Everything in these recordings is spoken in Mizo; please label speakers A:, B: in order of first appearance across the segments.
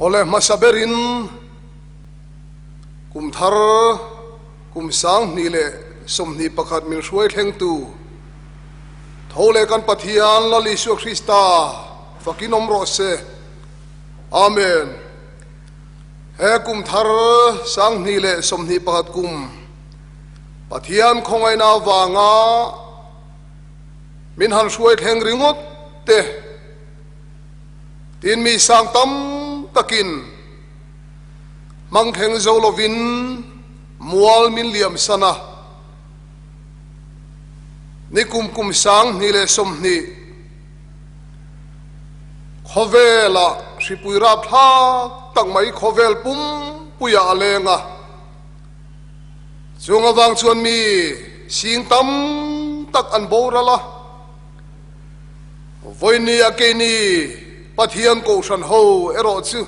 A: Awle hmasa berin kum thar kum 2021 min hruai thlengtu tho leh kan Pathian Lal Isua Krista fakin awm rawh se. Amen. He kum thar 2021 kum Pathian khawngaihna avanga min han hruai thleng ringawt te tin mi sang tam takin hmang thleng zo lovin mual min liam san a, ni kum kum 2020 khawvelah hripui rapthlak tak mai khawvel pumpuiah a leng a. Chung avang chuan mi sing tam tak an boral a, vawinia keini Pathian Kohhran ho erawh chu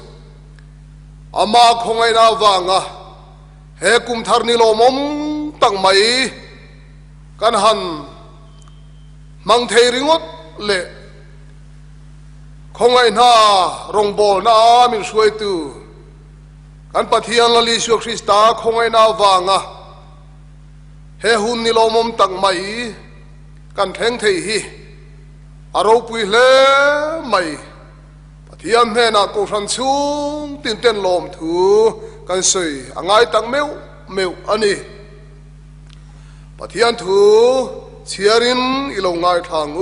A: Amah khawngaihna avanga he kum thar ni lawmawm tak mai kan han hmang thei ringawt leh khawngaihna rawngbawlna a min hruaitu Kan Pathian Lal Isua Krista khawngaihna avanga he hun ni lawmawm tak mai kan thleng thei hi a ropui hle mai. Pathian hnenah Kohhran chhung tin ten lawmthu kan sawi a ngai tak meuh meuh a ni. Pathian thu chhiarin i lo ngaithla ang u.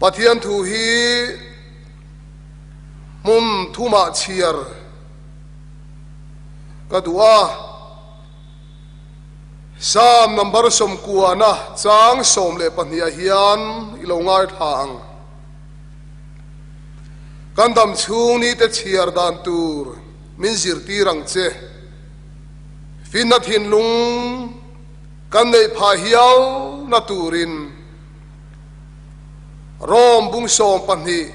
A: Pathian thu hi hmun thumah chhiar ka duh a, Psalm number 90 chang 12 ah hian i lo ngaithla ang. Kan dam chhung ni te chhiar dan tur min zirtir ang che. Finna thinlung kan neih phah hial na turin Rom bung 12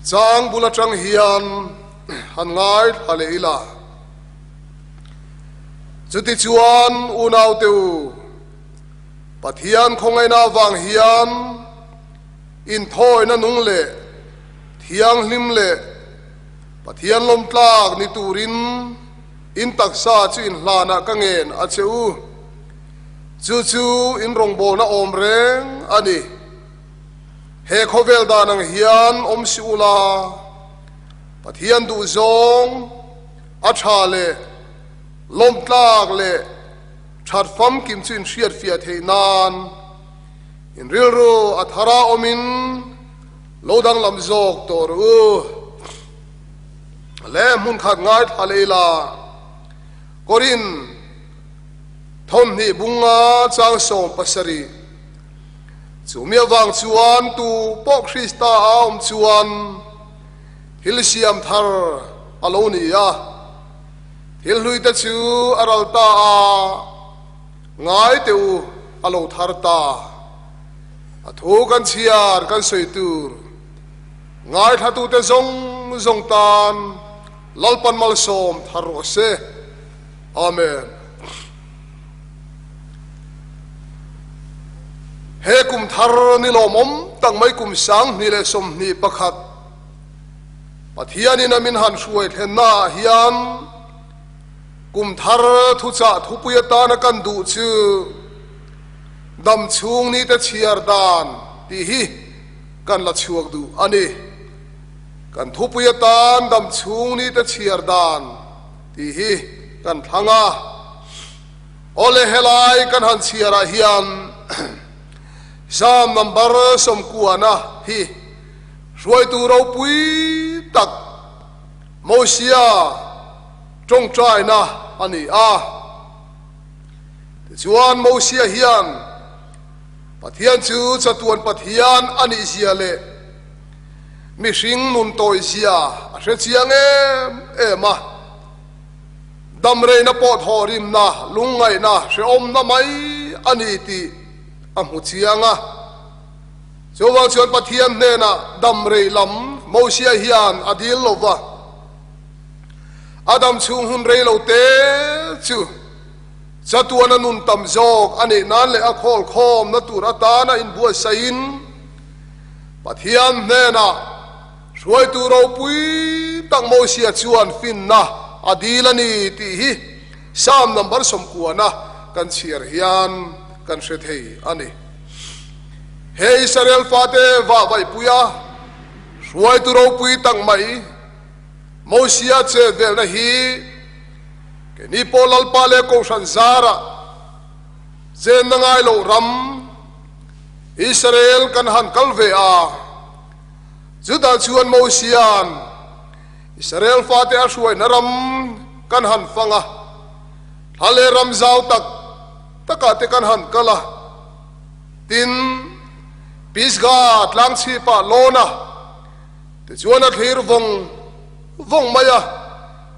A: chang bul atang hian han ngaithla leh ila. Chutichuan unaute u, Pathian khawngaihna avang hian inthawina nung leh thianghlim leh Pathian lawmtlak ni turin in taksa chu inhlanah ka ngen a che u. Chu chu in rawngbawlna awm reng a ni. He khawvel dan ang hian awm si ula, Pathian duhzawng a tha leh lawmtlak leh that famkim chu in hriatfiah theih nan in rilru a thara awmin lo danglam zawk tawh rawh u. Le hmun khat ngaithla leh ila, Korin thawmhnih bunga chang 17 Chumi avang chuan tu pawh Krista a awm chuan thil siam thar a lo ni a, thil hlui te chu a ral ta a, ngai teh u a lo thar ta. A thu kan chhiar kan sawi tur ngaithlatute zawng zawng tan Lalpan malsawm thar rawh se. Amen. He kum thar ni lawmawm tak mai kum 2021 Pathianin a min han hruai thlennaah hian kum thar thuchah thupui atana kan duh chu dam chhung ni te chhiar dan tih hi kan la chhuak duh a ni. Kan thupui atan dam chhung ni te chhiar dan tih hi kan thlang a. Awle helai kan han chhiarah hian Psalm number 90 hi hruaitu ropui tak Mosia tawngtaina a ni a. Tichuan Mosia hian Pathian chu chatuan Pathian a nih zia leh mihring nun tawi zia a hre chiang em em a. Damreina pawh thawhrimna, lungngaihna, hrehawmna mai a ni tih a hmu chiang a. Chuvang chuan Pathian hnenah damrei lam Mosia hian a dil lo va. A dam chhung hun rei lo te chu. Chatuana nun tam zawk a neih nan leh a khawl khawmna tur atana inbuatsaihin Pathian hnenah hruaitu ropui tak Mosia chuan finna a dil a ni tih hi Psalm number sawmkuana kan chhiar hian kan hre thei a ni. He Israel fate vahvaihpuia hruaitu ropui tak mai Mosia chet velna hi keini pawh Lalpa leh Kohhran zarah chenna ngai loh ram Israel kan han kal ve a. Chutah chuan Mosia'n Israel fate a hruaina ram kan han fang a, thla leh ram zau tak takah te kan han kal a. Tin, Pisgah tlangchhipah lawn a. Tichuan a thlir vawng vawng mai a,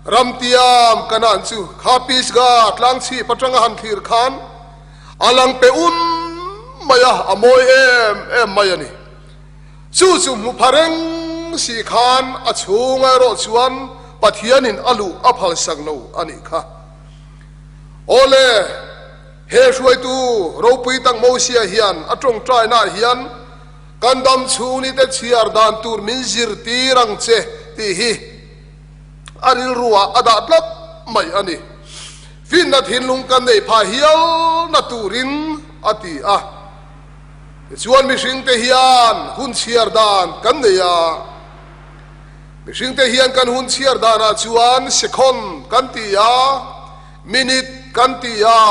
A: Ramtiam Kanaan chu kha Pisgah tlangchhip atanga han thlir khan a lang pe un mai a, a mawi em em mai a ni. Chu chu hmu pha reng si khan a chhunga erawh chuan Pathianin a luh a phalsak lo a nih kha. Awle, he hruaitu ropui tak Mosia hian a tawngtainaah hian, Kan dam chhung ni te chhiar dan tur min zirtir ang che tih hi a rilruah a dah tlat mai a ni. Finna thinlung kan neih phah hial na turin a ti a. Tichuan mihringte hian hun chhiar dan kan nei a. Mihringte hian kan hun chhiar danah chuan second kan ti a, minute kan ti a,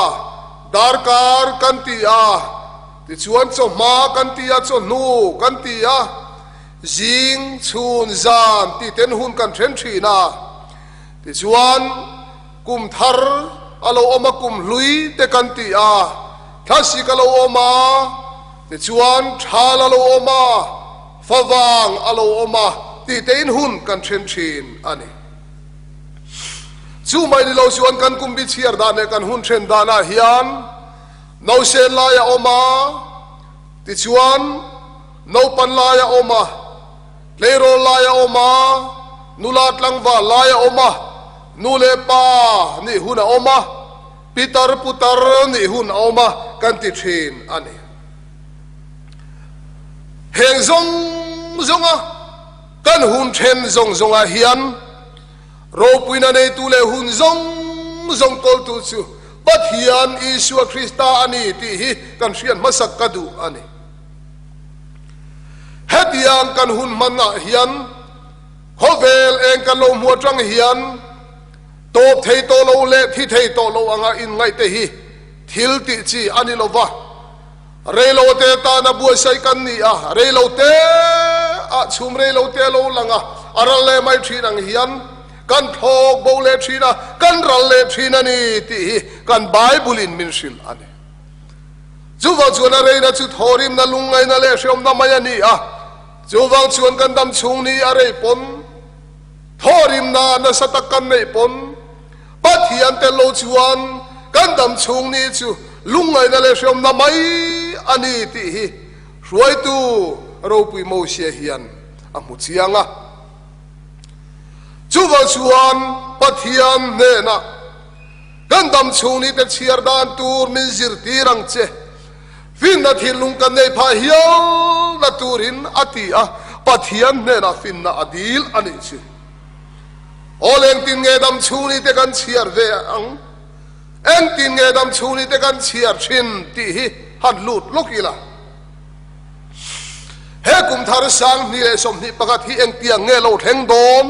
A: darkar kan ti a, Tichuan chawhma kan ti a, chawhnu kan ti a, zing, chhun, zan tih ten hun kan then thin a. Tichuan kum thar a lo awm a, kum hlui te kan ti a, thlasik a lo awm a, tichuan thal a lo awm a, favang a lo awm a tih tein hun kan then thin a ni. Chu mai ni lo chuan kan kum bi chhiar dan leh kan hun then danah hian, Nausen lai a awm a, tichuan naupan lai a awm a, tleirawl lai a awm a, nula tlangval lai a awm a, nu leh pa nih hun a awm a, pitar putar nih hun a awm a kan ti thin a ni. Heng zawng zawnga kan hun then zawng zawngah hian Ropuina neitu leh hun zawng zawng kawltu chu Pathian Isua Krista a ni tih hi kan hriat hmasak ka duh a ni. Hetiang kan hun hmanah hian khawvel eng kan lo hmu atang hian tawp thei tawh lo leh thi thei tawh lo anga inngaihte hi thil tih chi a ni lo va. Reilote tana buaisai kan ni a, reilote ah chhum reilote a lo lang a, a ral leh mai thin ang hian kan thlawk bo leh thin a, kan ral leh thin a ni tih hi kan Bible in min hrilh a ni. Chuvang chuan a reina chu thawrimna, lungngaihna leh hreawmna mai a ni a, chuvang chuan kan dam chhung ni a rei pawn, thawrimna nasa tak kan neih pawn, Pathian tel lo chuan kan dam chhung ni chu lungngaihna leh hreawmna mai a ni tih hi hruaitu ropui Mosia hian a hmu chiang a. Chuvang chuan Pathian hnenah kan dam chhung ni te chhiar dan tur min zirtir ang che, finna thinlung kan nei phah hial na turin a ti a, Pathian hnenah finna a dil a nih chu. Aw engtin nge dam chhungni te kan chhiar ve ang? Engtin nge dam chhungni te kan chhiar thin tih hi han lut lawk ila. He kum thar 2021 hi engtiang nge lo thleng dawn?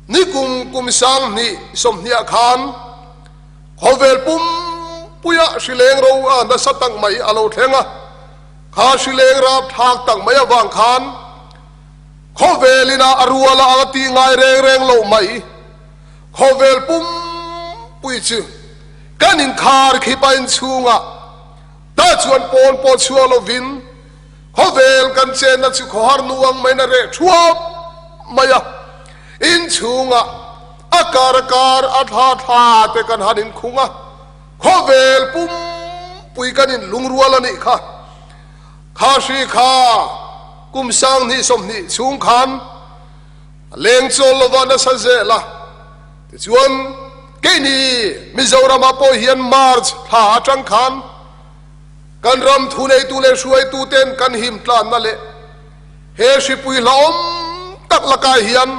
A: Ni kum kum 2020 ah khan khawvel pumpuia hrileng ro a nasa tak mai a lo thleng a. Kha hrileng rapthlak tak mai avang khan Khawvel ina a ruala a tih ngai reng reng loh mai. Khawvel pumpui chu kan inkhar khip a inchhungah tah chuan pawn pawh chhuak lovin khawvel kan chenna chu khawhar nu ang maiin a reh thuap mai a. Inchhungah a kar a kar a thla thla te kan han inkhung a, khawvel pumpui kan inlungrual a nih kha. Kha hri kha kum 2020 chhung khan a leng chawl lova nasa zel a, tichuan. Keini Mizoramah pawh hian March thla atang khan kan ram thuneitu leh hruaituten kan him tlanna leh he hripui hlauhawm tak lakah hian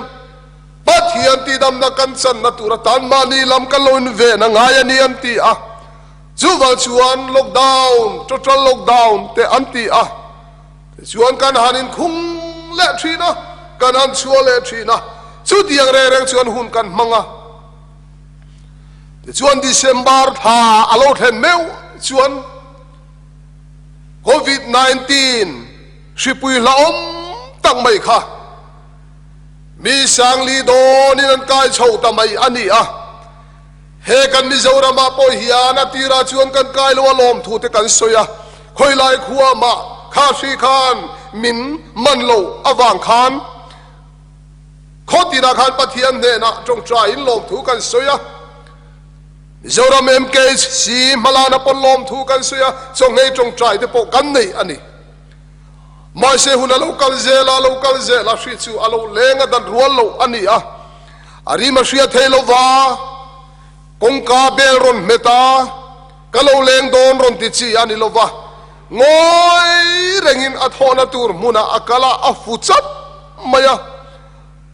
A: Pathian tihdamna kan channa tur atan mahni lam kan lo inven a ngai a ni an ti a. Chuvang chuan lockdown, total lockdown te an ti a. Tichuan kan han inkhung leh thin a, kan han chhuah leh thin a. Chutiang reng reng chuan hun kan hmang a. Tichuan December thla a lo thlen meuh chuan Covid 19 hripui hlauhawm tak mai kha Mi Sangli dawnin an kai chho ta mai a ni a. He kan Mizoramah pawh hian a tirah chuan kan kai lo a lawmthu te kan sawi a, khawilai khua mah kha hri khan min man lo avang khan khaw tinah khan Pathian hnenah tawngtaiin lawmthu kan sawi a. Mizoram MKHC hmalana pawn lawmthu kan sawi a, chawnghei tawngtai te pawh kan nei a ni. Mahse hun a lo kal zel a, a lo kal zel a, hri chu a lo leng a dan rual loh a ni a, a rim a hria thei lo va, kawngka bel rawn hmet a, ka lo leng dawn rawn ti chi a ni lo va, ngawi rengin a thawhna tur hmunah a kal a, a fu chat mai a.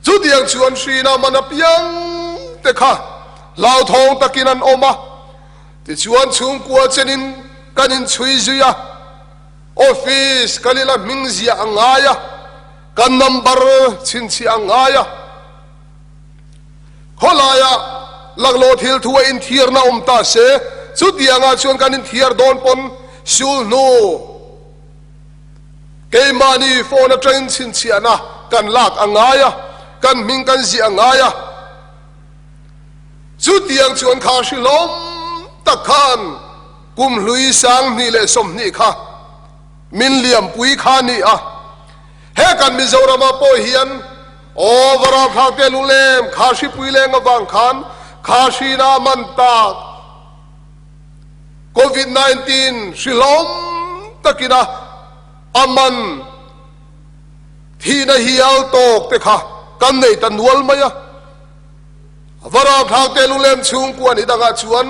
A: Chutiang chuan hrina man apiang te kha hlauthawng takin an awm a, tichuan chhungkua chenin kan inchhui zui a. Office kal ila hming ziah a ngai a, kan number chhinchhiah a ngai a. Khawlaia laklawh thil thu a inthiarna awm ta se, chutiangah chuan kan inthiar dawn pawn sul hnu keimahni phone atangin chhinchhiahna kan lak a ngai a, kan hming kan ziah a ngai a. Chutiang chuan kha hrilhawm tak khan Kum hlui 2020 kha min liampui kha a ni a, he kan Mizoramah pawh hian aw va ralthlak te lulem kha hripui leng avang khan kha hrina a man tak Covid 19 hrilhawm takin a a man thihna hial tawk te kha kan nei ta nual mai a. Va ralthlak te lulem chhungkua ni dangah chuan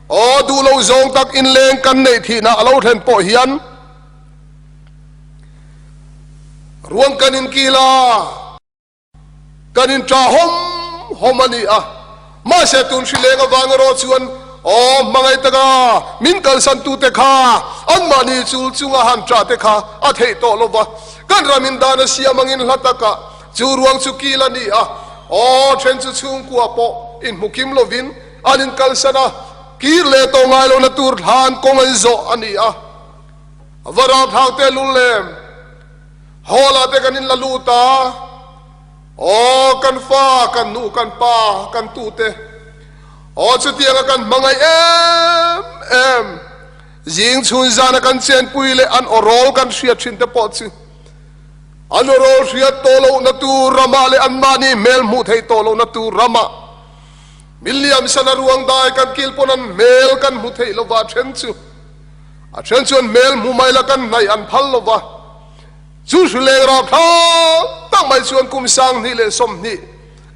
A: Aw duh lo zawng tak inleng kan neih thihna a lo thlen pawh hian ruang kan inkil a, kan inṭah hawm hawm a ni a. Mahse tun hrileng avang erawh chuan aw hmangaih taka min kalsantute kha anmahni chul chunga han ṭah te kha a theih tawh lo va, kan ram indan a siam angin hla takah chu ruang chu kil a ni a, aw ṭhen chu chhungkua pawh inhmu kim lovin An inkalsan a, kir leh tawh ngai lohna tur thlan kawng an zawh a ni a. A va ralthlak te lul lem, hall ah te kan inla lut a, aw kan fa, kan nu, kan pa, kan tu te, aw chutianga kan hmangaih em em, zing chhun zana kan chenpui leh an aw rawl kan hriat thin te pawh chu an aw rawl hriat tawh lohna tur ramah leh anmahni hmel hmuh theih tawh lohna tur ramah Milliam sana ruang dai kan kil pawn an hmel kan hmu theih lova a then chu a then chuan hmel hmu mai la kan hnaih an phal lova chu hrileng rauthlang tak mai chuan kum 2020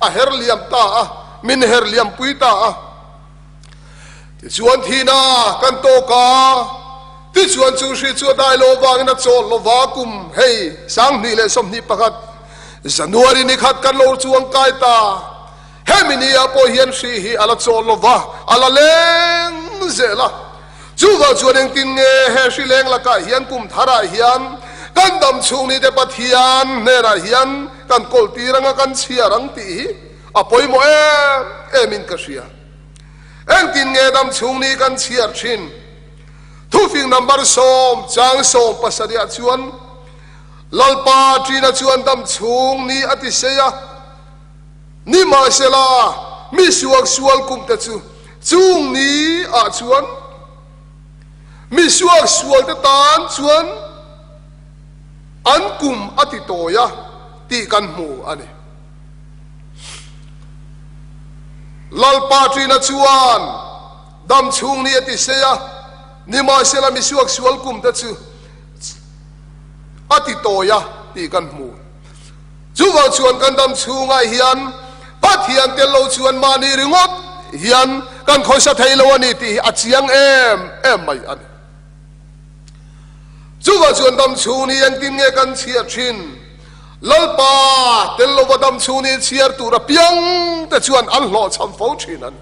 A: a her liam ta a min her liam pui ta a tichuan thina kan tawk a tichuan chu hri chu a dai lo avangin a chawl lova kum hei 2021 January ni khat kan lo chuang kai ta. Hemi ni ah pawh hian hri hi a la chawl lo va, a la leng zel a. Chuvang chuan engtin nge he hri leng lakah hian kum tharah hian kan dam chhung ni te Pathian hnenah hian kan kawl tir anga kan chhiar ang tih hi a pawimawh em em in ka hria. Engtin nge dam chhung ni kan chhiar thin? Thufing number sawm chang sawm pasarih ah chuan Lalpa Ṭina chuan dam chhung ni a ti sei a. Nimahsela, mi suaksual kumte chu chung ni ah chuan mi suaksualte tan chuan an kum a ti tawi a tih kan hmu a ni. Lalpa ṭina chuan dam chhung ni a ti sei a, nimahsela mi suaksual kumte chu a ti tawi a tih kan hmu. Chuvang chuan kan dam chhungah hian Pathian tel lo chuan mahni ringawt hian kan khawisa thei lo a ni tih hi a chiang em em mai a ni. Chuvah chuan dam chhung hi engtin nge kan chhiar thin? Lalpa tel lova dam chhung hi chhiar tur apiang te chuan an hlawhchham fo thin a ni.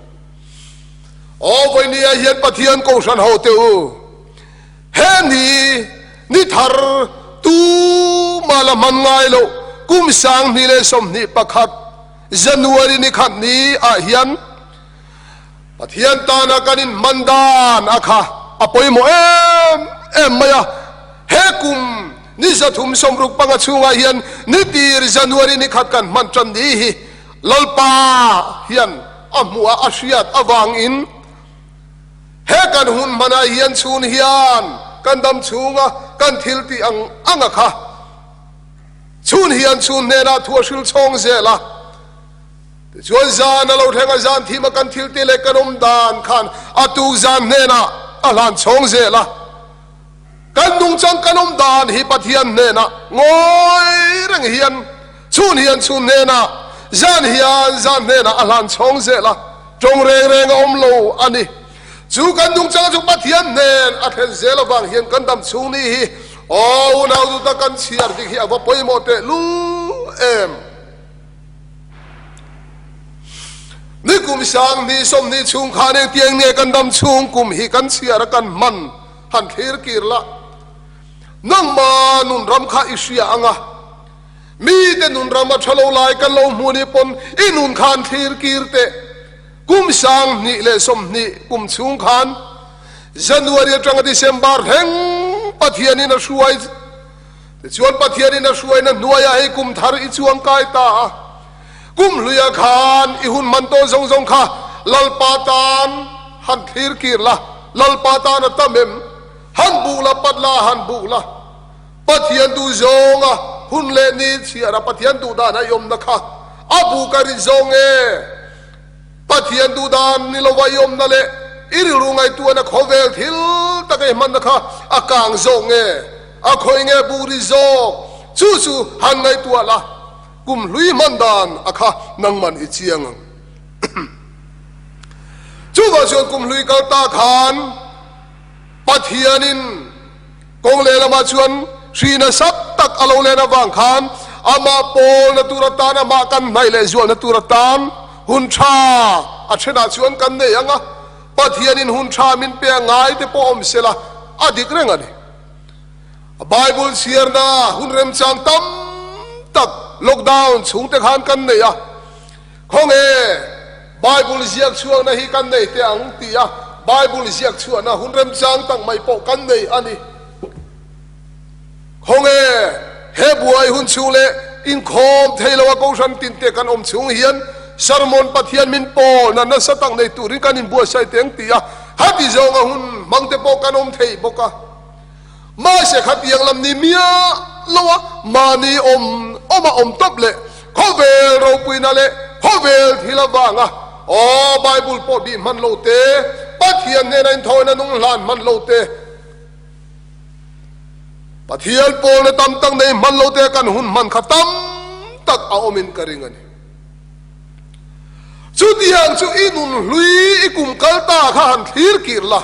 A: Aw vawinia hian Pathian Kohhran ho te u, he ni ni thar tuma la hman ngai loh kum 2021 January ni khat ni ah hian Pathian tana kan inhman dan a kha a pawimawh em em mai a. He kum ni 365 chhungah hian ni tir January ni khat kan hman tan ni hi Lalpa hian a hmuh a, a hriat avangin he kan hun hmanah hian chhun hian kan dam chhunga kan thil tih ang ang a kha chhun hian chhun hnenah thu a hril chhawng zel a. Tichuan zan a lo thleng a, zan thim a kan thil te leh kan awm dan khan a tuk zan hnenah a hlan chhawng zel a. Kan nungchang kan awm dan hi Pathian hnenah ngawi reng hian chhun hian chhun hnenah, zan hian zan hnenah a hlan chhawng zel a, tawng reng reng a awm lo a ni. Chu kan nungchang chu Pathian hnen a thlen zel avang hian kan dam chhung ni hi aw unau duta kan chhiar dik hi a va pawimawh teh lul em. Ni kum 2020 chhung khan engtiang nge kan dam chhung kum hi kan chhiar a kan hman han thlir kir la. Nangma nun ram kha i hria ang a, mite nun ram a tha lo lai kan lo hmu ni pawn i nun khan thlir kir teh. Kum 2020 kum chhung khan January atanga December thleng Pathianin a hruai Tichuan Pathianin a hruaina hnuaiah hei kum thar i chuang kai ta a, kum hluia khan i hun man tawn zawng zawng kha Lalpa tan han thlir kir la, Lalpa tan a tam em? Han buh la, pat la, han buh la. Pathian duh zawnga hun leh ni chhiar a Pathian duh dan a i awmna kha a buh ka rit zawng e. Pathian duh dan ni lova i awmna leh i rilru ngaihtuahna khawvel thil taka i hmanna kha a kang zawk nge, a khawi nge buk ri zawk? Chu chu han ngaihtuah la, kum hlui hman dan a kha nangman i chiang ang. Chuvang chuan kum hlui kal ta khan Pathianin Kawng lehlamah chuan hri nasa tak a lo len avang khan amah pawlna tur atan, amah kan hnaih leh zualna tur atan hun tha a thenah chuan kan nei ang a, Pathianin hun tha min pe a ngai te pawh awm sela a dik reng a ni. Bible chhiarna hun remchang tam tak lockdown chhungte khan kan nei a. Khawnge Bible ziak chhuakna hi kan nei teh ang tih a Bible ziak chhuahna hun remchang tak mai pawh kan nei a ni. Khawnge he buai hun chhung leh inkhawm thei lo a Kohhran tin te kan awm chhung hian sermon Pathian min pawlna nasa tak nei turin kan inbuatsaih teh ang tih a hati zawnga hun hmang te pawh kan awm thei bawk a. Mahse khatiang lam ni miah lo a, mahni awm awm a awm tawp leh khawvel ropuina leh khawvel thil avanga aw Bible pawh bih hman lo te, Pathian hnena inthawina nung hlan hman lo te, Pathian pawlna tam tak nei hman lo te kan hun hman kha tam tak a awmin ka ring a ni. Chutiang chu i nun hlui i kum kal ta kha han thlir kir la.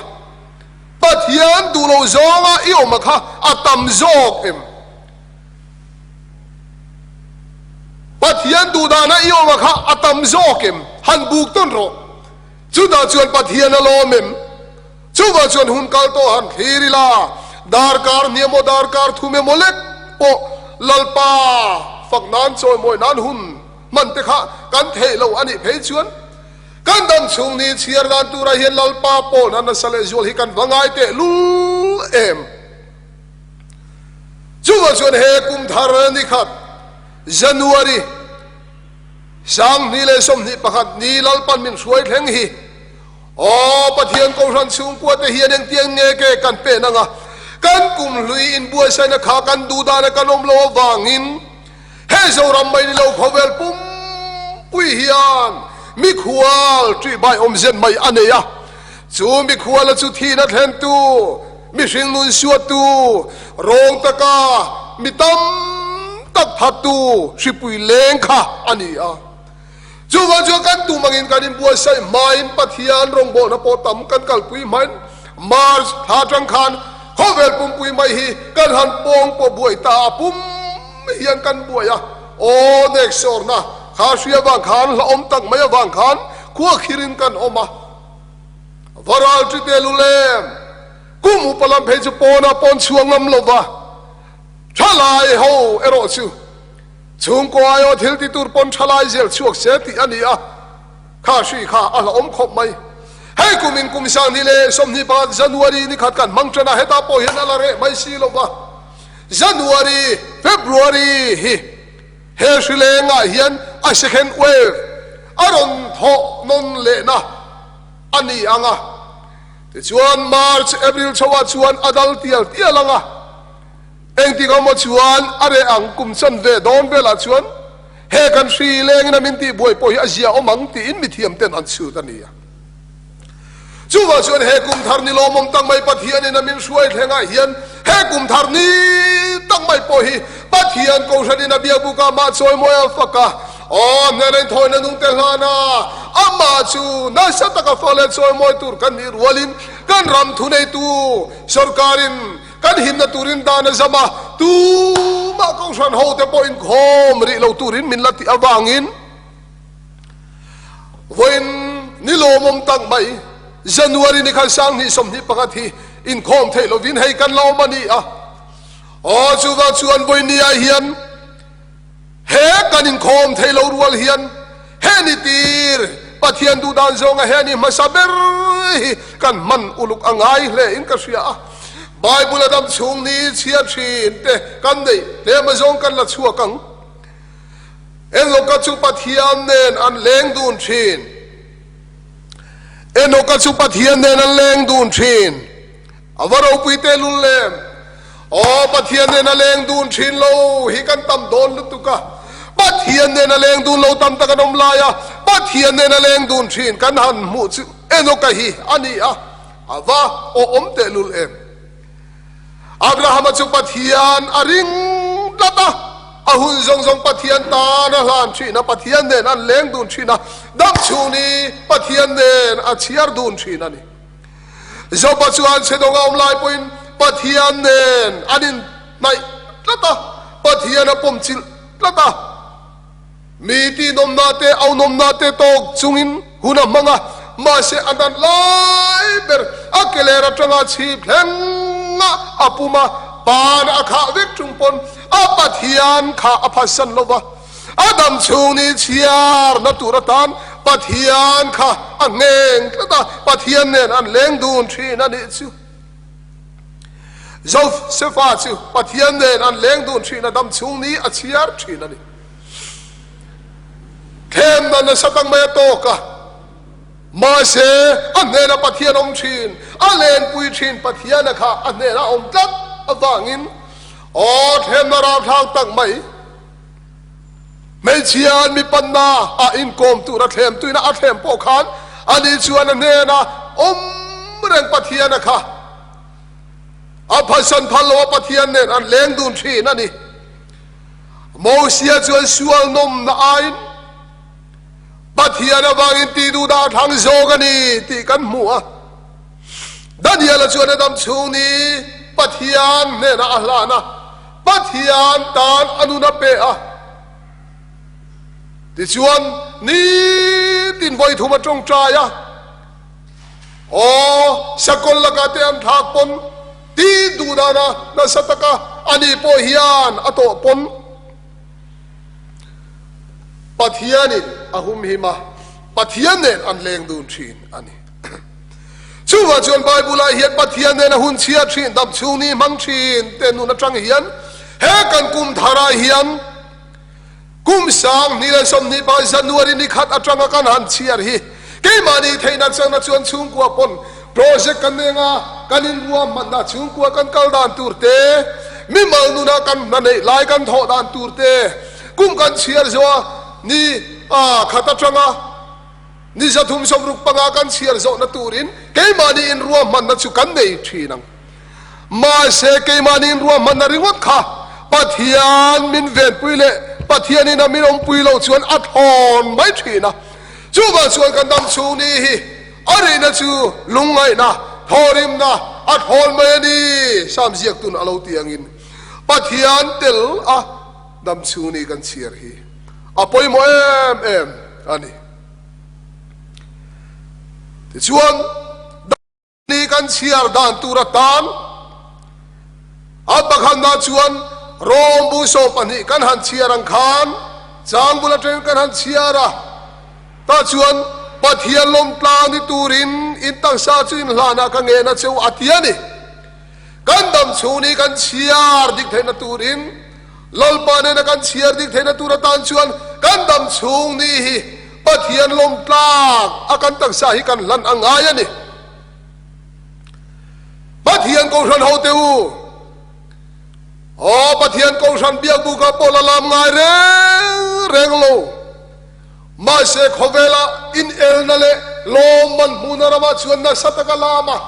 A: Pathian duh lo zawnga i awm a kha a tam zawk em? Pathian duh dana i awm a kha a tam zawk em? Han buk tawn rawh. Chutah chuan Pathian a lawm em? Chuvah chuan hun kal tawh han thlir ila, darkar hnih emaw darkar thum emaw lek pawh Lalpa fak nan chawimawi nan hun hman te kha kan theih lo a nih phei chuan, Kan dam chhung ni chhiar dan turah hian Lalpa pawlna nasa leh zual hi kan va ngai teh lul em. Chuvang chuan he kum thar ni khat January 2021 ni Lalpan min hruai thleng hi aw Pathian Kohhran chhungkua te hian engtiang nge ke kan pen anga kan kum hlui inbuatsaihna kha kan duh dana kan awm lo avangin He Zoram mai ni lo khawvel pumpui hian mikhual ṭihbai awmzet mai a nei a. Chu mikhuala chu thihna thlentu, mihring nun suattu, rawng taka mi tam tak thattu hripui leng kha a ni a. Chuvang chuan kan tum angin kan inbuatsaih hmain Pathian rawngbawlna pawh tam kan kalpui hmain March thla atang khan khawvel pumpui mai hi kan han pawng pawh buai ta a, pum hian kan buai a, aw neksawrna kha hria vang khan hlauhawm tak mai avang khan khuakhirin kan awm a, varal ṭite lulem kum upa lam phei chu pawnah pawn chhuah ngam lova thalai ho erawh chu Chhungkaw aiawh thil ti tur pawn tha lai zel chhuak se tih a ni a, kha hri kha a hlauhawm khawp mai. Hei kumin kum 2021 January ni khat kan hmang tan a, hetah pawh hian a la reh mai si lo va. January, February hi he hri lengah hian a second wave a rawn thawh nawn lehna a ni ang a, tichuan March, April chhoah chuan a dal tial tial ang a. Engtik awm aw chuan a reh ang kum chan ve dawn velah chuan he kan hri lengin a min tih buai pawh hi a zia awm ang tiin mithiam ten an chhut a ni a. Chuvang chuan he kum thar ni lawmawm tak mai Pathianin a min hruai thlengah hian he kum thar ni tak mai pawh hi Pathian Kohhranin a biakbuk ah mah chawimawi a fak a, aw hnena inthawina nung te hlan a, amah chu nasa taka fak leh chawimawi tur kan nih rualin kan ram thuneitu sorkarin Kan himna turin dan a zam a, tumah Kohhran hote pawh inkhawm rih lo turin min la tih avangin vawiin ni lawmawm tak mai January ni khan 2021 hi inkhawm theih lovin hei kan la awm a ni a. Aw chuvang chuan vawiin ni ah hian He kan inkhawm thei lo rual hian he ni tir Pathian duh dan zawnga he ni hmasa ber hi kan hman uluk a ngai hle in ka hria a. Bible a dam chhung ni chhiar thin te kan neih tlem azawng kan la chhuak ang. Enoka chu Pathian nen an leng dun thin. Enoka chu Pathian nen an leng dun thin. A va ropui teh lul lem. Aw Pathian nen a leng dun thin lo hi kan tam dawn lutuk a. Pathian nen a leng dun lo tam tak an awm lai a, Pathian nen a leng dun thin kan han hmuh chu Enoka hi a ni a, a va awhawm teh lul em. Abrahama chu Pathian a ring tlat a, a hun zawng zawng Pathian tan a hlan thin a, Pathian nen an leng dun thin a, dam chhung ni Pathian nen a chhiar dun thin a ni. Joba chuan chhe dawng a awm lai pawhin Pathian nen an inhnaih tlat a, Pathian a pawm chilh tlat a. Mi tihnawmna te, aunawmna te tawk chungin hun a hmang a, mahse a nat lai ber a keler atanga chhip thleng a a pum a, pan a khah vek chung pawn a Pathian kha a phatsan lo va. A dam chhung ni chhiarna tur atan Pathian kha a ngheng tlat a, Pathian nen an leng dun thin a nih chu. Josefa chu Pathian nen an leng dun thin a, dam chhung ni a chhiar thin a ni. Thlemna nasa tak mai a tawk a, mahse a hnena Pathian awm thin, a lenpui thin Pathiana kha a hnena awm tlat avangin aw thlemna ralthlak tak mai, Hmeichhia an mi panna ah inkawm tur a thlem tuina a thlem pawh khan ani chuan a hnena awm reng Pathian a kha a phatsan phal lo a, Pathian nen an leng dun thin a ni. Mosia chuan sual nawmna aiin Pathian avangin tih duh dah thlang zawk a ni tih kan hmu a. Daniela chuan a dam chhung ni Pathian hnenah a hlan a. Pathian tan a nun a pe a, tichuan nitin vawi thum a tawngtai a, Aw, Sakawlh lakah te an thlak pawn tih duh dana nasa taka ani pawh hian a tawh pawn Pathianin a humhim a, Pathian nen an leng dun thin a ni. Chuvah chuan Bible-ah hian Pathian nena hun chhiat thin, dam chhung ni hmang thin te nun atang hian he kan kum tharah hian kum 2025 January ni khat atanga kan han chhiar hi keimahni theihna changna chuan chhungkua pawn project kan nei anga kan inruahmanna chhungkua kan kal dan tur te, mimal nuna kan hna neih lai kan thawh dan tur te kum kan chhiar zawha ni khat atanga Ni 365 kan chhiar zawhna turin keimahni inruahmanna chu kan nei thin ang. Mahse, keimahni inruahmanna ringawt kha Pathian min venpui leh Pathianin a min awmpui loh chuan a thawn mai thin a. Chuvang chuan kan dam chhung ni hi a rihna chu lungngaihna, thawhrimna a thawn mai a ni, Sam ziaktun a lo ti angin Pathian tel a dam chhung ni kan chhiar hi a pawimawh em em a ni. Tichuan, Ni kan chhiar dan tur atan a pakhatna chuan Rom bu 12 kan han chhiar ang khan chang bul atangin kan han chhiar a, tah chuan Pathian lawmtlang ni turin in taksa chu in hlanah ka ngen a cheu a ti a ni. Kan dam chhung ni kan chhiar dik theihna turin Lalpa nena kan chhiar dik theihna tur atan chuan kan dam chhung ni hi Pathian lawmtlak a kan taksa hi kan hlan a ngai a ni. Pathian Kohhran hote u, aw Pathian Kohhran biakbuka pawh la lam ngai reng reng lo. Mahse khawvela inelna leh lawmman hmuhna ramah chuan nasa taka lam a.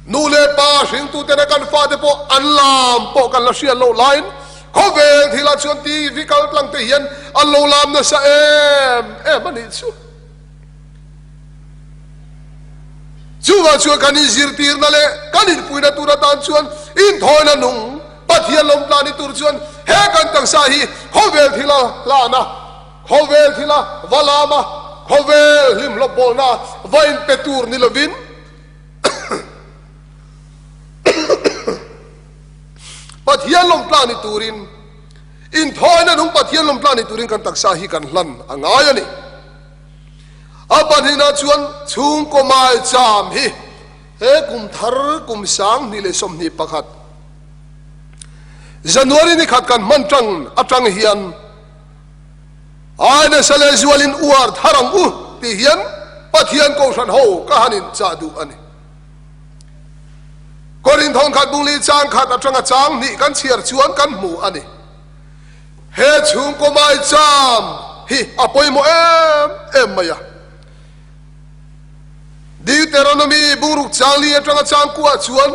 A: Nu leh pa hringtutena kan fate pawh an lam pawh kan la hriat loh laiin khawvel thilah chuan TV kal tlang te hian an lo lam nasa em em a nih chu. Chuvang chuan kan inzirtirna leh kan inpuina tur atan chuan inthawina nung Pathian lawmtlan ni tur chuan he kan taksa hi khawvel thila hlana Khawvel thila va lam a, khawvel hlimhlawp bawlna va inpe tur ni lovin Pathian lawmtla ni turin, inthawina nung Pathian lawmtla ni turin kan taksa hi kan hlan a ngai a ni. A pahnihna chuan chhungkaw maicham hi he kum thar kum 2021 January ni khat kan hman tang atang hian Ai nasa leh zualin uar thar ang u tih hian Pathian Kohhran ho ka han inchah duh a ni. Korin thawnkhat bungli chang khat atanga chang hnih kan chhiar chuan kan hmu a ni. He chhungkaw maicham hi a pawimawh em em mai a. Deuteronomy bungruk changli atanga changkuah chuan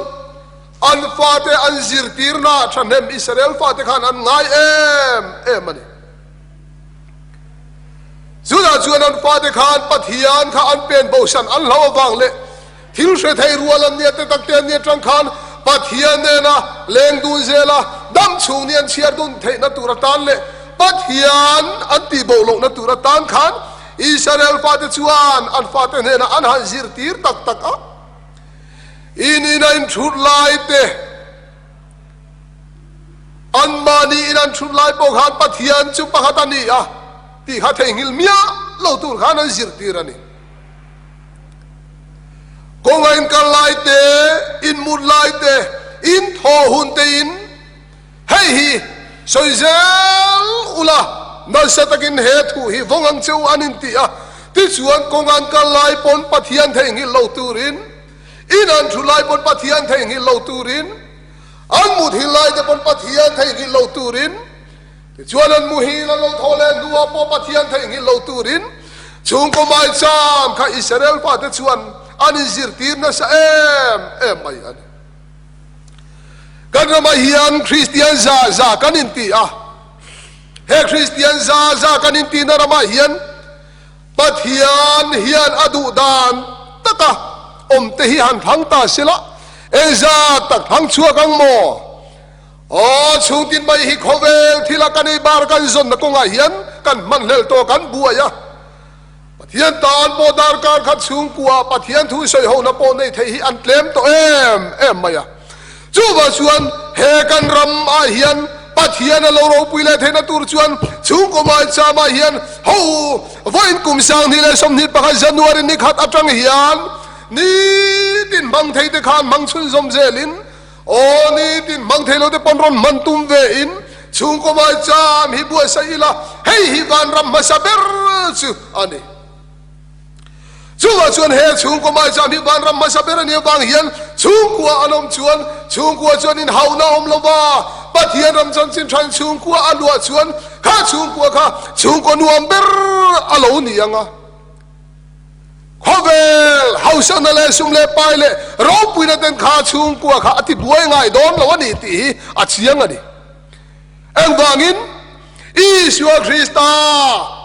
A: an fate an zirtirna thahnem Israel fate khan an ngai em em a ni. Chutah chuan an fate khan Pathian kha an pen bosan an hlauh avang leh thil hre thei rual an nia te tak te an nia tang khan Pathian nena leng dun zela dam chhung ni an chhiar dun theihna tur atan leh Pathian an tih bo lohna tur atan khan Israel fate chuan an fate hnenah an han zirtir tak tak a. In ina inthut lai te, anmahni in an thut lai pawh khan Pathian chu pakhat a ni a tih kha theihnghilh miah lo tur khan an zirtir a ni. Kawnga inkal lai te, inmut lai te, inthawh hun te in Hei hi sawi zel ula, nasa takin he thu hi vawng ang che u an inti a, tichuan kawng an kal lai pawn Pathian theihnghilh lo turin, in an thu lai pawn Pathian theihnghilh lo turin, an muthil lai te pawn Pathian theihnghilh lo turin, tichuan an muhil an lo thaw leh hnuah pawh Pathian theihnghilh lo turin chhungkaw maicham kha Israel fate chuan an inzirtir nasa em em mai a ni. Kan ramah hian Kristian za za kan inti a, he Kristian za za kan intihna ramah hian Pathian hian a duh dan taka awmte hi han thlang ta sela, engzat tak thlang chhuak ang maw? Aw, chhungtin mai hi khawvel thila kan ei bar kan zawnna kawngah hian kan hmanhlel tawh kan buai a. Pathian tan pawh darkar khat chhungkua Pathian thu sawi hona pawh nei thei hi an tlem tawh em em mai a. Chuvang chuan he kan ram ah hian Pathian a lo ropui leh theihna tur chuan chhungkaw maicham ah hian ho vawiin kum 2021 January ni khat atang hian nitin hmang thei te khan hmang chhunzawm zelin Aw nitin hmang thei lo te pawn rawn hman tum ve in chhungkaw maicham hi buaisa ila hei hi vanram hmasa ber chu a ni. Chungah chuan he chhungkaw maicham hi vanram hmasa ber a nih avang hian chhungkua an awm chuan chhungkua chuan inhauhna a awm lo va, Pathian ram chanchin thain chhungkua a luah chuan kha chhungkua kha chhungkaw nuam ber a lo ni ang a. Khawvel hausakna leh sum leh pai leh ropuina ten kha chhungkua kha a ti buai ngai dawn lo a ni tih hi a chiang a ni. Engvangin? Isua Krista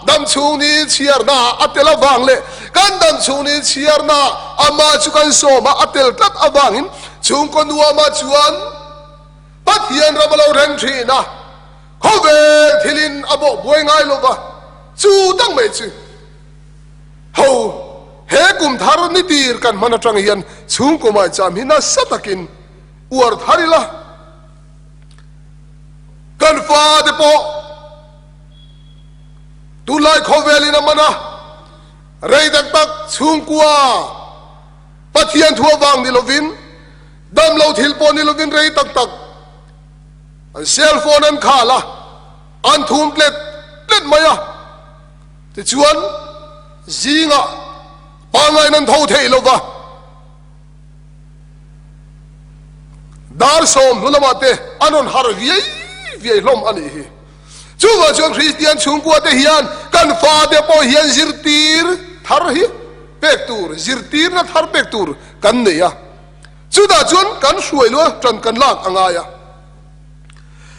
A: dam chhung ni chhiarna a tel avang leh kan dam chhung ni chhiarna amah chu kan sawm a, a tel tlat avangin chhungkaw nuamah chuan Pathian ram a lo reng thin a, khawvel thilin a bawh buai ngai lo va, chu tak mai chu ho he kum thar ni tir kan hman atang hian chhungkaw maicham hi nasa takin uar thar ila. Kan fate pawh tunlai khawvelin a man a, rei tak tak chhungkua Pathian thu avang ni lovin, damlo thil pawh ni lovin rei tak tak an cell phone an khal a, an thum tlet tlet mai a. Tichuan zingah pangngain an tho thei lova. Dar 10 hnu lamah te an rawn harh viai viai hlawm a nih hi. Chuvang chuan Kristian chhungkua te hian kan fate pawh hian zirtir thar hi pek tur, zirtirna thar pek tur kan nei a. Chutah chuan kan hruai lua tan kan lak a ngai a.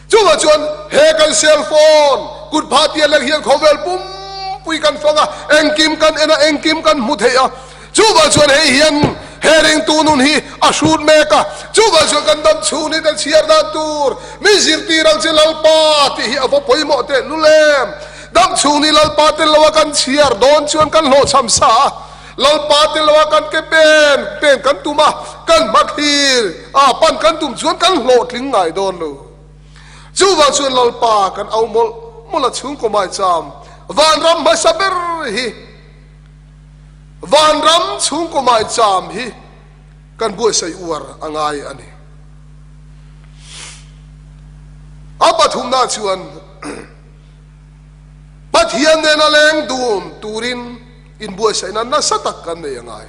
A: Chuvang chuan he kan cell phone kut phah tia lek hian khawvel pumpui kan fang a, engkim kan en a, engkim kan hmu thei a. Chuvang chuan hei hian he ringtu nun hi a hrut mek a. Chuvang chuan kan dam chhung hi kan chhiar dan tur min zirtir ang che Lalpa tih hi a va pawimawh teh lul em. Dam chhung ni Lalpa tel loa kan chhiar dawn chuan kan hlawhchham sa a. Lalpa te loa kan ke pen pen kan tum a, kan hma thlir a pan kan tum chuan kan hlawhtling ngai dawn lo. Chuvang chuan Lalpa kan au mawlh mawlh a chhungkaw maicham vanram hmasa ber hi vanram chhungkaw maicham hi kan buaihsaih uar a ngai a ni. A pathumna chuan Pathian nena leng dun turin Inbuatsaihna nasa tak kan nei a ngai.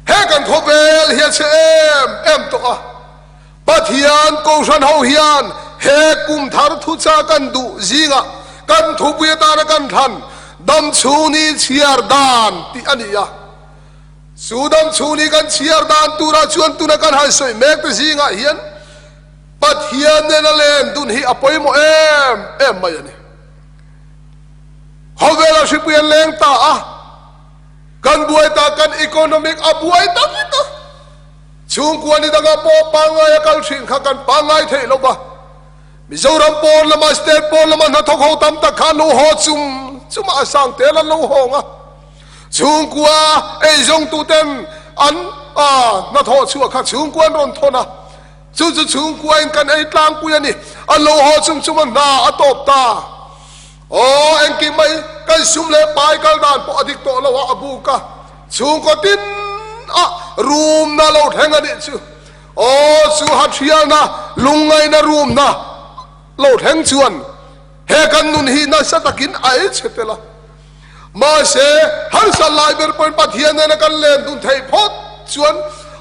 A: He kan khawvel hi a chhe em em tawh a, Pathian Kohhran ho hian he kum thar thucha kan duh zingah kan thupui atana kan thlan damchhung ni chhiar dan tih a ni a. Chu damchhung ni kan chhiar dan turah chuan tuna kan han sawi mek te zingah hian Pathian nena len dun hi a pawimawh em em mai a ni. Khawvela hripui an leng ta a, kan buai ta, kan economic a buai ta vek a, chhungkua ni dangah pawh pangngai a kal thin kha kan pangngai theih lo va, Mizoram pawn lama state pawn lama hnathawk ho tam tak kha an lo haw chum chum a, a sang tel an lo hawng a, chhungkua eizawngtu ten an hnathawh chhuah kha chhungkua an rawn thawn a. Chu chu chhungkuain kan ei tlangpui a ni. A lo haw chung chung a hna a tawp ta. Aw, engkim mai kan sum leh pai kal dan pawh a dik tawh lo a, a buk a. Chhungkaw tin a rumna lo thleng a nih chu. Aw, chu hathrialna, lungngaihna rumna lo thleng chuan he kan nun hi nasa takin a ei chhe tel a. Mahse, harsat lai ber pawhin Pathian nena kan len dun theih phawt chuan,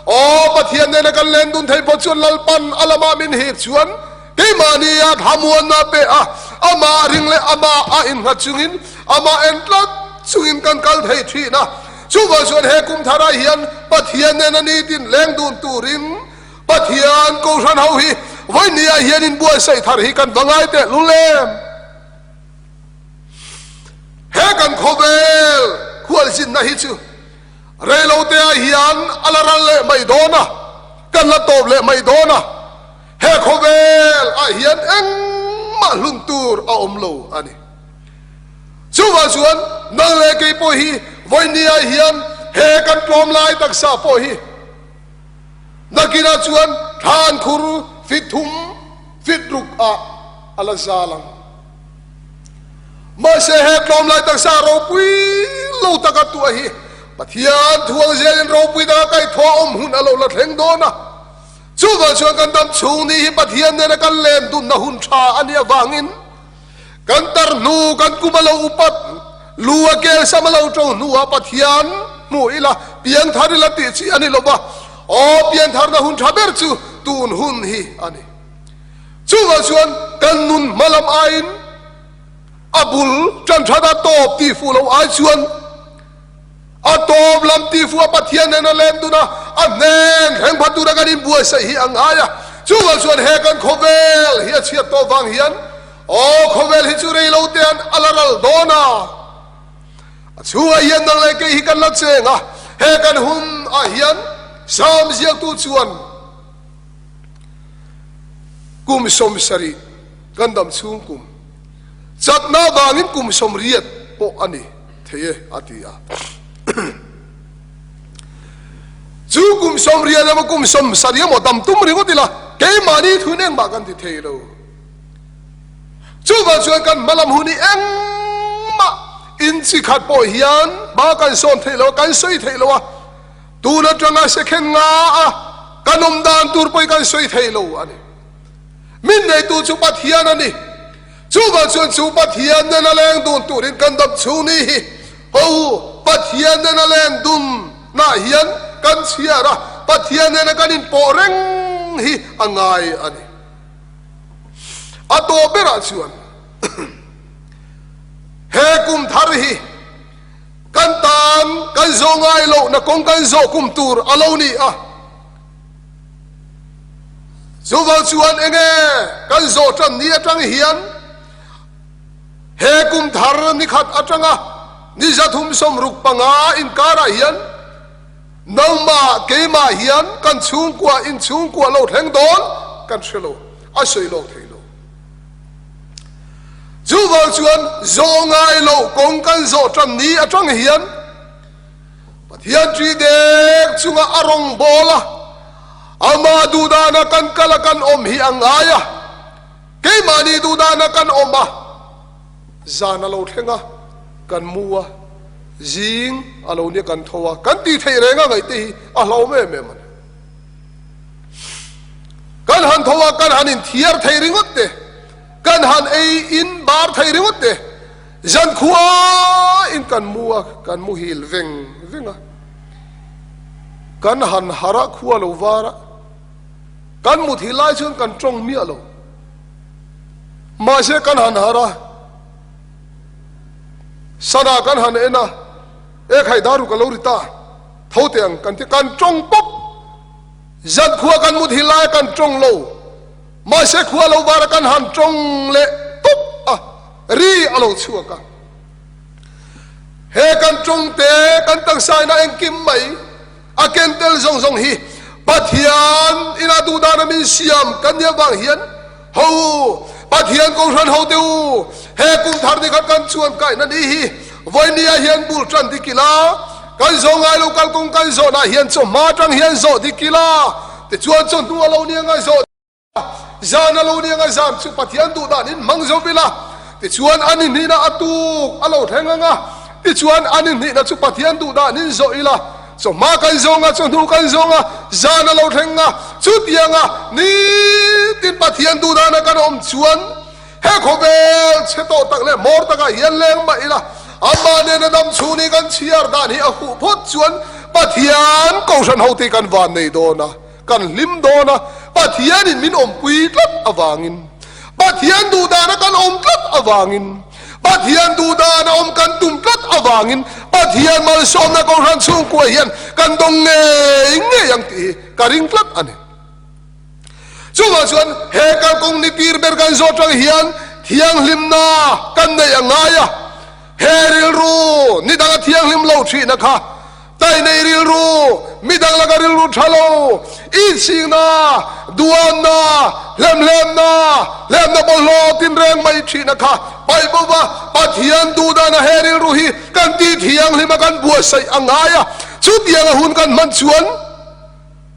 A: aw, Pathian nena kan len dun theih phawt chuan Lalpan a lamah min hip chuan keimahnia thlamuanna pe a, amah ring leh amah a innghat chungin, amah en tlat chungin kan kal thei thin a. Chuvang chuan he kum tharah hian Pathian nena nitin leng dun turin Pathian Kohhran ho hi vawinia hian inbuatsaih thar hi kan va ngai teh lul em? He kan khawvel khualzinna hi chu reiloteah hian a la ral leh mai dawn a, kan la tawp leh mai dawn a, he khawvel ah hian engmah hlun tur a awm lo a ni. Chuvang chuan nang leh kei pawh hi vawinia hian he kan tlawm lai taksa pawh hi nakinah chuan thlan khur fit thum fit ruk ah a la zal ang. Mahse he tlawmlai taksa ropui lo taka tuah hi Pathian thuang zelin ropui taka kaihthawh awm hun a lo la thleng dawn a. Chuvang chuan kan dam chhung ni hi Pathian nena kan len dunna hun tha a nih avangin kan tar hnu, kan kum a lo upat, lu a kel sam a lo to hnuah Pathian hmuh ila, piangthar ila tih chi a ni lo va. Aw, piantharna hun tha ber chu tun hun hi a ni. Chuvang chuan kan nun hma lam aiin a bul tan that a tawp tih fuh lo ai chuan a tawp lam tih fuh a Pathian nen a lem dun a, a hnen thleng phat tura kan inbuatsaih hi a ngai a. Chuvang chuan he kan khawvel hi a chhiat tawh vang hian aw khawvel hi chu rei lo te an a la ral dawn a. A chhungah hian nang leh kei hi kan la cheng a, he kan hun ah hian Salm ziaktu chuan kum 70 kan dam chhung kum chakna vangin kum 80 pawh a ni thei e a ti a. Chu kum 80 emaw kum 70 emaw dam tum ringawt ila keimahni thuin engmah kan ti thei lo. Chuvang chuan kan hmalam hun hi engmah inchi khat pawh hian hma kan sawn theih lo a, kan sawi theih lo a, tun atanga sekhen nga a kan awm dan tur pawh hi kan sawi thei lo a ni. Min neitu chu Pathian a ni. Chuvang chuan chu Pathian nena leng dun turin kan dam chhung ni hi ho Pathian nena leng dun nah hian kan chhiar a, Pathian nena kan inpawh reng hi a ngai a ni. A tawp berah chuan he kum thar hi kan tan kan zawh ngai lohna kawng kan zawh kum tur a lo ni a. Chuvang chuan enge kan zawh tan ni atang hian he kum thar ni khat atanga ni 365 inkarah hian Nangmah, keimah hian kan chhungkua in chhungkua lo thleng dawn kan hre lo, a sawi lawk thei lo. Chuvang chuan zawh ngai loh kawng kan zawh tan ni atang hian Pathian ṭi dek chunga a rawngbawl a, amah duhdana kan kal a kan awm hi a ngai a, keimahni duhdana kan awm a, Zan a lo thleng a, kan mu a, zing a lo nia kan tho a, kan tih theih reng a ngaih te hi a hlauhawm em em a ni. Kan han tho a, kan han inthiar thei ringawt te, kan han ei in bar thei ringawt te, zan khua in kan mu a, kan muhil veng veng a, kan han harh a, khua lo var a, kan muthilh lai chuan kan tawng miah lo. Mahse kan han harh a, sana kan han en a, e khai daru ka lo ri ta, tho teh ang kan ti, kan tawng pawp, zan khua kan mut hi lai kan tawng lo, mahse khua lo var a kan han tawng leh tawp a, ri a lo chhuak a. He kan tawng te, kan taksaina engkim mai, A ken tel zawng zawng hi Pathian ina duhdana min siam kan nih avang hian ho u, Pathian Kohhran ho te u, he kum thar ni kha kan chuan kaihna ni hi vawinia hian bul tan dik ila, kan zawh ngai lo kalkawng kan zawhnah hian chawhma atang hian zawh dik ila, tichuan chawhnu a lo nia ngai zawh. Zan a lo nia ngai zan chu Pathian duh dan in hmang zo ila, tichuan an inhnihna a tuk a lo thleng ang a, tichuan an inhnihna chu Pathian duh dan in zawh ila, chawhma kan zawng a, chawhnu kan zawng a, zan a lo thleng a, chutianga nitin Pathian duh dana kan awm chuan he khawvel chhe tawh tak leh hmawr takah hian leng mah ila, amah nena dam chhung ni kan chhiar dan hi a huh phawt chuan Pathian Kohhran hote kan van nei dawn a. Kan hlim dawn a, Pathianin min awmpui tlat avangin, Pathian duhdana kan awm tlat avangin, Pathian duhdana awm kan tum tlat avangin, Pathian malsawmna Kohhran chhungkua hian kan dawng ngei ngei ang tih hi ka ring tlat a ni. Chuvang chuan he kalkawng ni tir ber kan zawh tang hian thianghlimna kan neih a ngai a, he rilru ni danga thianghlim lo thihna kha Tai nei rilru, midang laka rilru tha lo, inchhingna, duanna, hlemhlemna, hlemna bawlhhlawh tinreng mai thihna kha paih bo va, Pathian duhdana he rilru hi kan tih thianghlima kan buatsaih a ngai a, chutianga hun kan hman chuan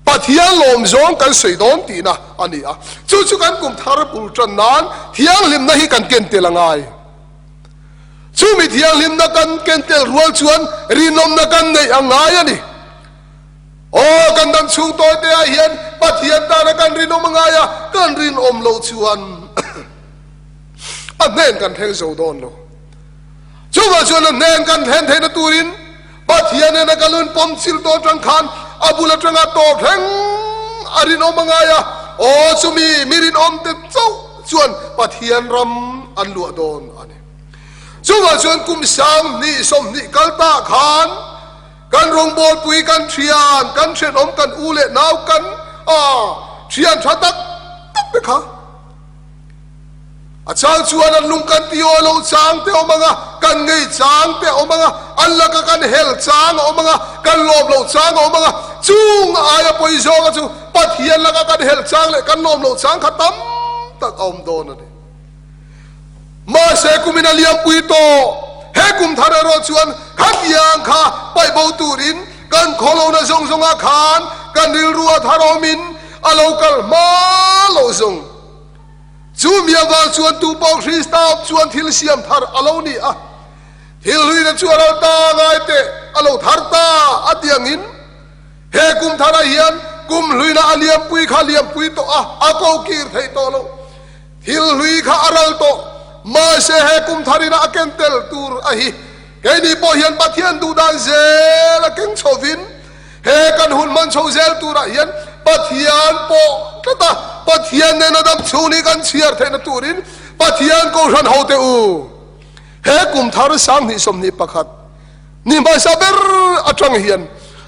A: Pathian lawmzawng kan sawi dawn tihna a ni a, chu chu kan kum thar bul tan nan thianghlimna hi kan ken tel a ngai. Chumi thianghlimna kan ken tel rual chuan rinawmna kan neih a ngai a ni. Aw, kan dam chhung tawi te ah hian Pathian tana kan rinawm a ngai a, kan rinawm loh chuan a hnen kan thleng zo dawn lo. Chuvang chuan a hnen kan thlen theihna turin Pathian nena kan lo inpawm chil dawn tang khan a bul atanga tawp thleng a rinawm a ngai a, aw chumi mi rinawm te chauh chuan Pathian ram an luah dawn a ni. Chuvang chuan kum 2020 kal ta khan kan rawngbawlpui, kan thian, kan thenawm, kan u leh nau, kan thian tha tak. te kha a chang chuan an lung kan ti aw lo chang te awm anga, kan ngei chang te awm anga, an laka kan hel chang a awm anga, kan lawm lo chang a awm anga, chung aia pawi zawnga chu Pathian laka kan hel chang leh kan lawm lo chang kha tam tak a awm dawn a ni. Mahse kumin a liampui tawh. He kum thar erawh chuan khatiang kha paih bo turin kan khawlona zawng zawngah khan kan rilru a thar awmin a lo kal hma loh zawng. Chu mi avang chuan tu pawh Krista awm chuan thil siam thar a lo ni a, thil hluina chu a ral ta ngai teh a lo thar ta a ti angin he kum tharah hian kum hluina a liampui kha liampui tawh a, a ko kir theih tawh loh. Thil hlui kha a ral tawh, mahse he kum tharina a ken tel tur a hi. Keini pawh hian Pathian duhdan zel a keng chhovin he kan hun hman chho zel turah hian Pathian pawh tlat a, Pathian nena dam chhung hi kan chhiar theihna turin Pathian Kohhran hote u, he kum thar 2021 Ni hmaisa ber atang hian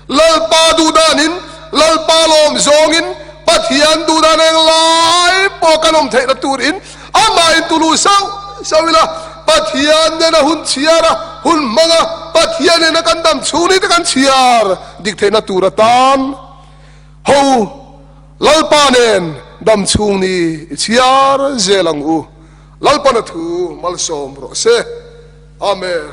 A: Lalpa duhdanin, Lalpa lawm zawngin, Pathian duhdan eng lai pawh kan awm theihna turin amah in tulu sauh sauh ila, Pathian nena hun chhiar a, hun hmang a, Pathian nena kan dam chhung ni te kan chhiar dik theihna tur atan ho Lalpa nen dam chhung ni i chhiar zel ang u. Lalpana thu malsawm rawh se. Amen.